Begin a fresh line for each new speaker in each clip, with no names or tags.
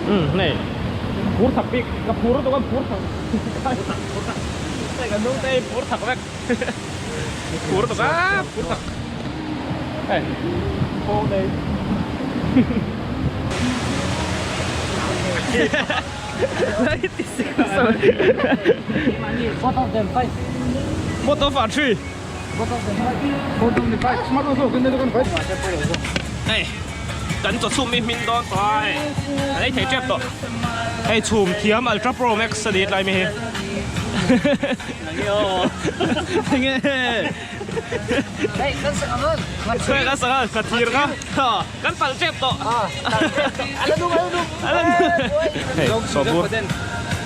Umm hei phur thak bik ka phur lutuk a phur thak hei ka hnung te hi phur thak vek phur lutuk a phur thak hei pawh nei
Both of them fight.
Both of are three.
Both of them fight. Both of them fight.
Smart also kan kan fight.
Hei kan chaw chhum hi hmin dawn tawh a hei an ei thei tep tawh hei chhum thiam ultra pro max a ni tlai mi hi enge
Hei kan sak ang an.
Hei kan sak ang ka thir kha kan pal tep tawh
Ala nung ala nung.
Ala nung hei sawhbur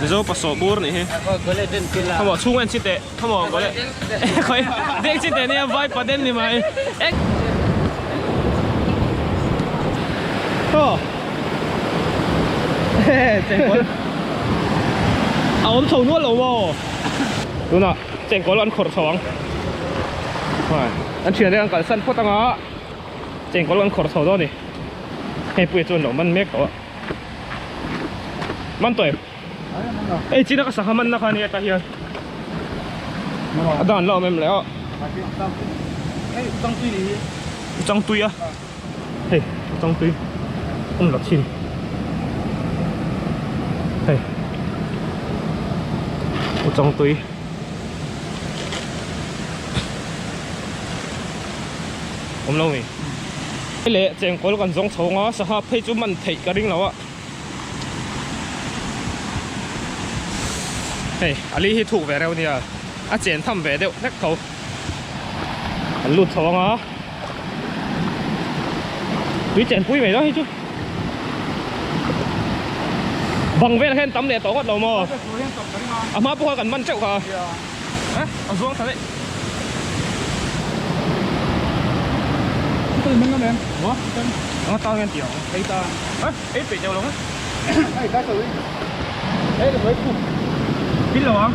mizo pa sawhbur nih hi khawmaw chhung en chi teh. Khawmaw gole khoi dek chi te nia vai paden ni mai ek oh chengkawl a awm chho nual lo maw tunah chengkawl an khawrh chho ang an thian te an kalsan phawt anga chengkawl an khawrh chho dawn a ni hei puia chuan lo man mek tawh a man tawh em. Hei china ka sangha manna kha ania tah hian a dan la awm em le aw changtui a hei changtui awm la chin hei changtui awm lo mi hei leh chengkawl kan zawng chho anga sangha phei chu man theih ka ring lo a. Hei a li hi thuk ve reuh nia a chen tham ve deuh hlek tho an lut chho anga tui chen pui mai dawn hi chu bang vel hian tam leh tawh ngawt lo maw a hma pawh kha kan man teuh kha a a zuang thla daih. Anga tang hian tih ang.
Ei ta.
A ei peih deuh lo ang.
Ei ta chauh in. Ei la mai khu.
Pil lo ang.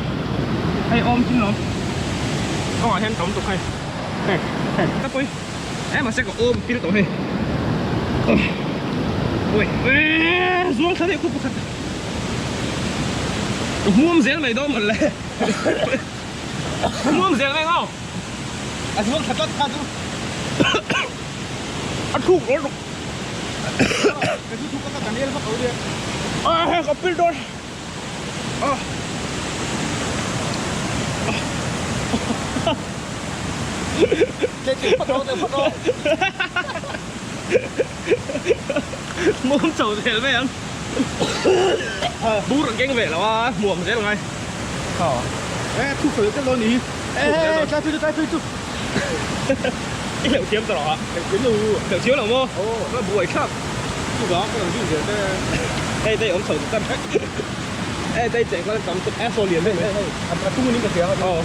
Hei awm chin lo. Kawngah hian tam tuk hei. Hei hei ta pui. E mahse ka awm pil tawh hei. Ui ui zuang thla daih khu pakhat. Ka hmuam zel mai dawn mawlh le. Ka hmuam zel mai ngau.
A zuang thla tlat kha chu.
A thuk rawt rawt.
Ka chu thuk ka kan el vak lo nia.
A he ka pil dawn. A.
Che che phawt rawh phawt rawh.
Muam chho zel mai ang. Bur an keng ve lo a, muam zel ngai.
E thuk fel tel dawn ni. E tlai pui chu tlai pui chu.
I hleuh thiam ta rawh a.
Hleuh thiam lo.
Hleuh thiam lo maw? Aw. Ka buai thlak.
Chuvang ka lo zui zel te.
Hei dei awm chho chu tan hrek. E dei cheng kal tam tuk e saw lian hei.
Hei hei a tung in ka hria.
Aw.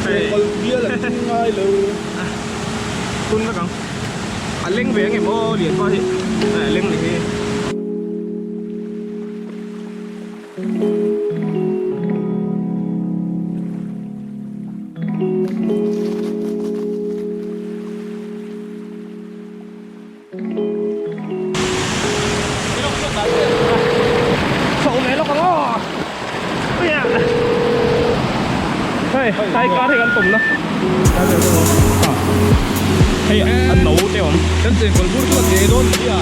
Hei kal bial an tung ngai lo.
Tun vek ang. A leng ve ang em aw lian pa hi. A leng ni hi. Hei tlai kar hi kan tumna hei a no te awm
kan chengkawl bur chu a te dawn ni a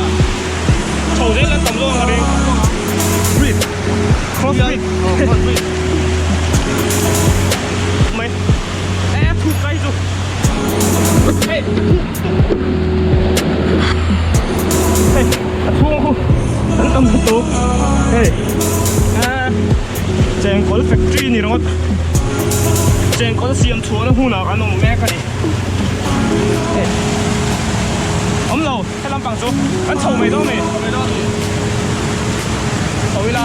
chho zel an tam zawk ang a ring
bridge
cross bridge
cross bridge
mai e thuk kai chu hei hei a chhung khu an tam lutuk hei chengkawl factory ni ringawt chengkawl siam chhuahna hunah kan awm mek a ni hei awm lo he lampang chu kan chho mai dawn a ni chho ila.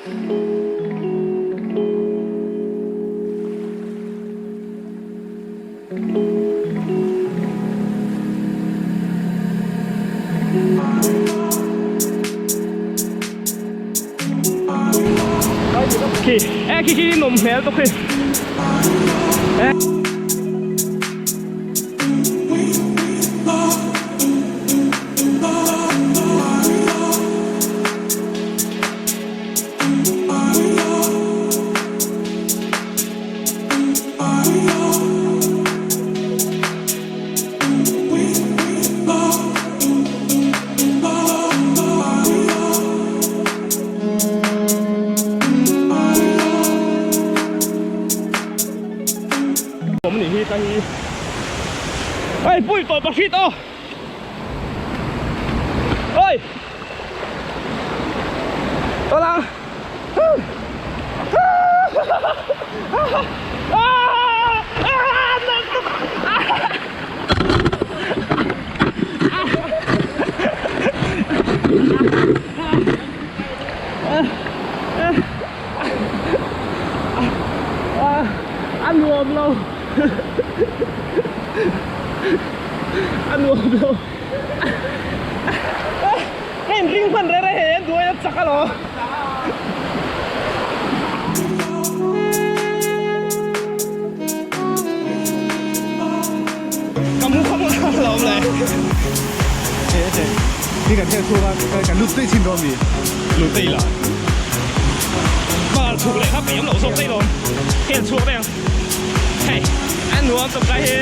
Khi e khi khi nawm hmel tawk hi e. Awm ni hi ta hi Ê pui tawh pa hrit aw Ôi Tao lang A nuam lo A nuam lo Ka in ring hman rere hei a duai a chak alawm. Ka mu khawp alawm le.
Ni kan hriat chhuak a kan lut daih thin dawn mi.
Lut daih la. Bal chhuk leh kha peih awm loh zawk daih lawm. Hel chhuak daih ang. Hei a nuam tawp lai hi.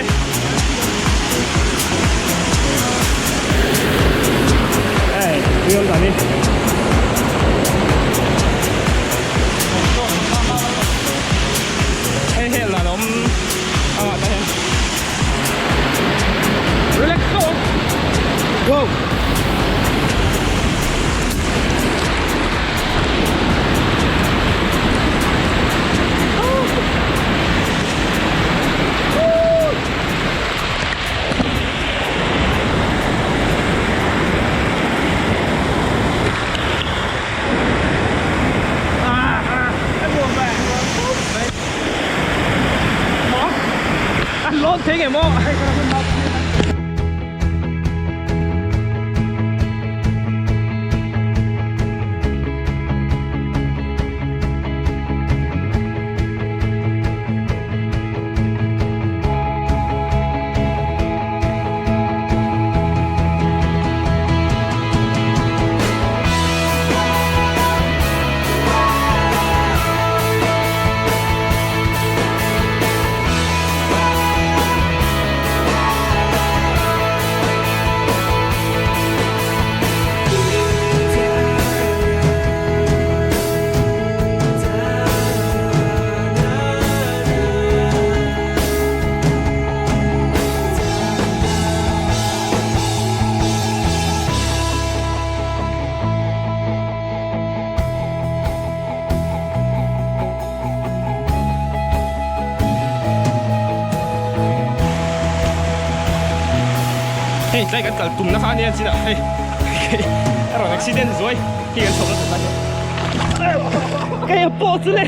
Hei tui awm dan hi. Hei hel dan awm ang ah te hian. Relax tawh.
Go.
An lawn thei nge maw? Hei tlai kan kal tumna kha ania chinah hei a rawn accident zuai khi kan chho nasa ta hian kei a pawh chu le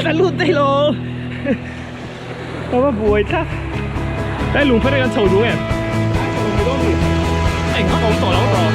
ka lut daih lo ka va buai thlak tlai lung phei kan chho duh em eng vak awm tawh lo tawh.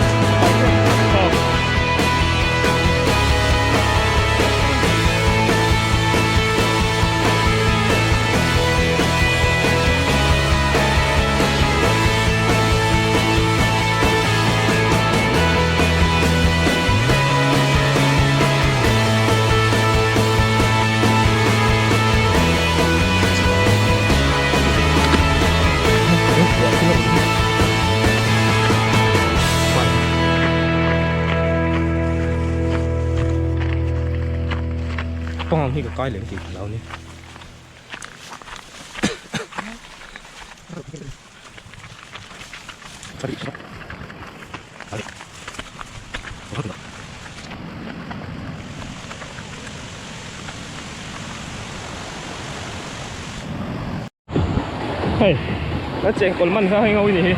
Kawng ang hi ka kai leh tih ka hlau ni. Hei a chengkawl man kha hei ngawih ni hi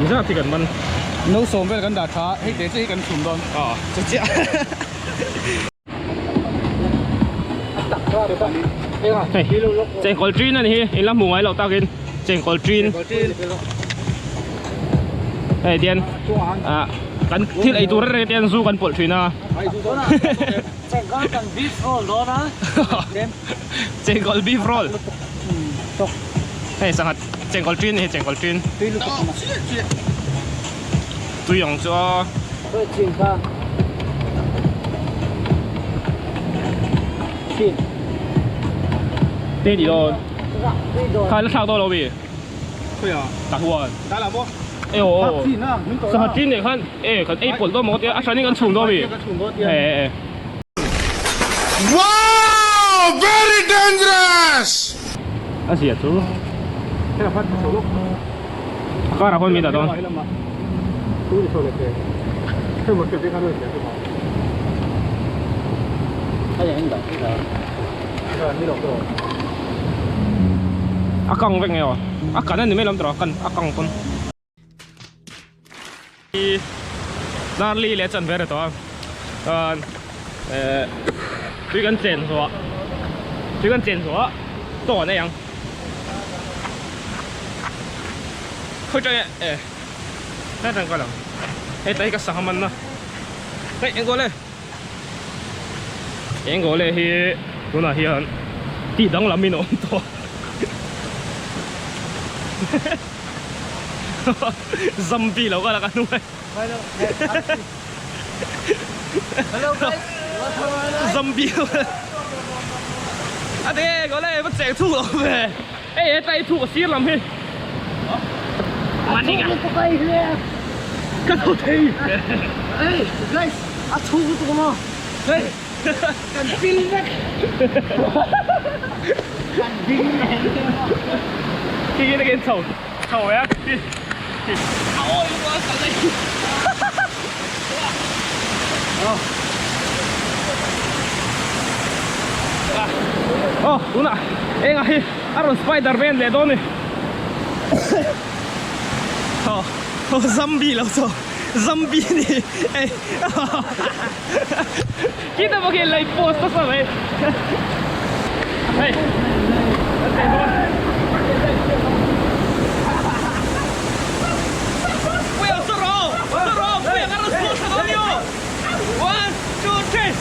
ni zat hi kan man.
No sawm vel kan dah tha a, hei te che hi kan chhum dawn.
Aw che chiah. Hei chengkawl ṭin a ni hi in la hmu ngai loh takin chengkawl ṭin hei tian ah kan thil ei tur reng reng te zu kan pawlh ṭhin a
Chengkawl kan beef roll dawn a
chengkawl beef roll hei sangha chengkawl ṭin a ni hi chengkawl ṭin tui ang chu a. Te ni dawn kha la thlak dawn lo mi tak huan e aw sangha chin leh khan e kan ei pawlh dawn maw tia a hranin kan chhum dawn mi e e
Wow! Very dangerous!
A zia chu a karah khawn min dah dawn. A kang vek nge aw a kan a ni mai lam tawh a kan a kang pawn Darli leh chan ve tawh a chuan eh tui kan chen zawh tui kan chen zawh chaw an ei ang khawi tang e eh tlai tang kal ang hei tlai hi ka sangha man na hei eng kawl e eng kawl e hi tunah hian tih danglam in a awm tawh zombie lo kal a ka hnung e zombie a ti nge kawl e va cheng thuk lo ve hei hetlai hi thuk a sir lam hi ka tho thei
hey guys a thuk lutuk maw hey kan pil vek kan ding
khi khi takin chho chho ve a khi khi a awi lutuk a kal daih oh tunah engah hi a rawn spider man leh dawn ni oh oh zombie lo chaw zombie ni ei kita pawh khi lei post nasa mai hei Puia saw rawh saw rawh puia ka rawn chhuak thla dawn ni aw one two three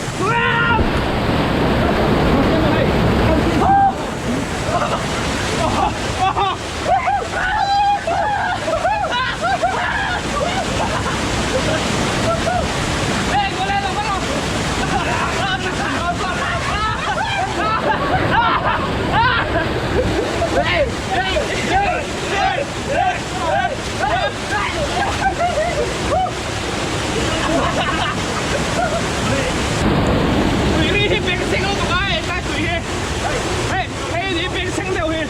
Tui ri hi beng chheng lutuk a hetlai tui hi hei hei ni beng chheng deuh hi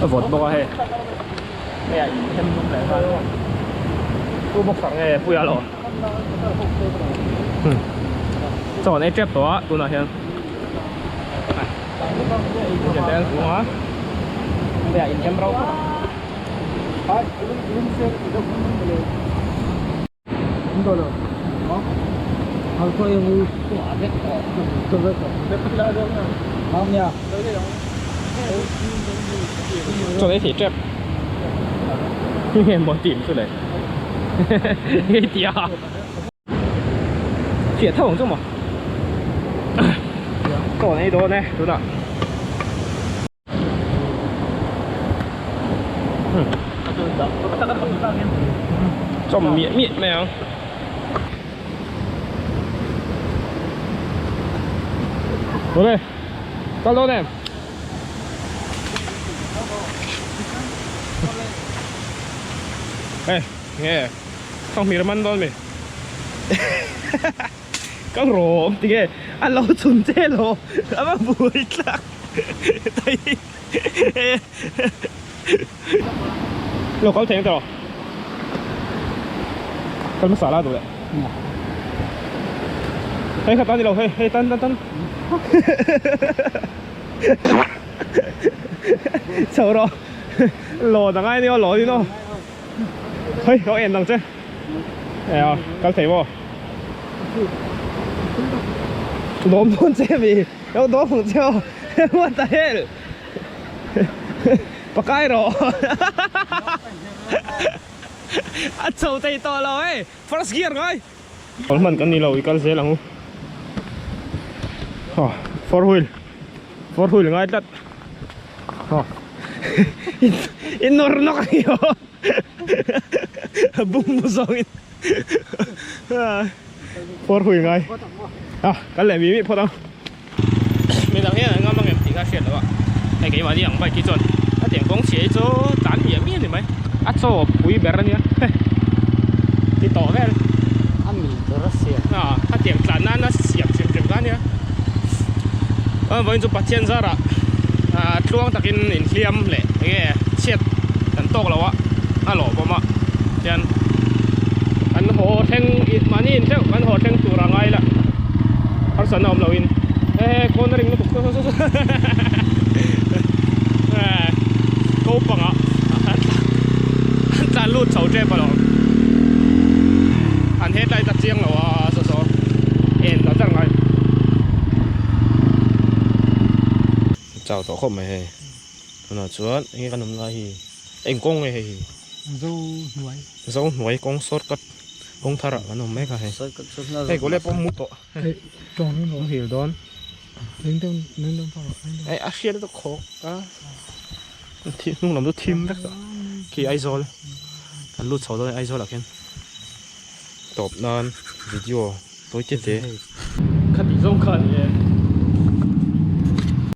A vawt bawk a hei. Hei a in hem lum leh nghal aw. Tu boxer nge Puia lo. Chaw an ei tep tawh a tunah hian. Thian te an zung a. Hei a in hem rau khawp ang. Chaw ei thei tep nge maw tim chu le hei tia fiah tho ang chu maw chaw an ei dawn e tunah. Chawm miah miah mai ang. Awle, kal dawn em? Hei, nge, fanghmir man dawn mi? Ka rawm tinge a lo chhun che lo a va buai tlak lo kal thei ang tawh kal hmasa la duh leh hei kha tan ni lo hei hei tan tan tan chho rawh lawn a ngai ania lawn in aw hei lo en ang che. Ea kal thei maw? Dawm dawn che mi? Lo dawm ang che aw. What the hell? Pakai rawh. A chho thei tawh lo hei. First gear ngai. Kal hman kan ni lo i kal zel ang u. Ha, four wheel. Four wheel ngai tlat. Ha. In nawr nawk ang i aw. Bum zawngin phawr hui ngai a kan leh mi mi phawt ang midang hian an ngam ang em tih kha hriat loh a hei keimahni ang bike hi chuan a tiang kawng chhia hi chu tlan miah miah a ni mai a chaw pui ber a nia ti tawh vel
a mi ber a siam
a a tiang tlan nana siam hrim hrim kha a nia a vawiin chu Pathian zarah ah tluang takin inhliam leh eng nge chhiat kan tawk lo a a lawmawm a tian kan haw thleng mahni in tleuh kan haw thleng tur a ngai la harsatna awm loin he he cornering lutuk saw saw saw eh ko pangah an tlan lut chho tep alawm an headlight a chiang lo a saw saw en ta char ngai. Chau tawh khawp mai hei. Tunah chuan enge kan awm lai hi eng kawng nge hei hi?
Zo hnuai.
Zo hnuai kawng shortcut kawng thar ah kan awm mek a hei. Hei kawleh pawh mu tawh.
Hei tawng in
awm hil dawn.
Hei
a hriat lutuk khawk a. Hnung lam chu thim vek tawh. Khi Aizawl kan lut chho dawn Aizawl ah khian tawp nan video tawi te te. Khatih zawng kha a ni e.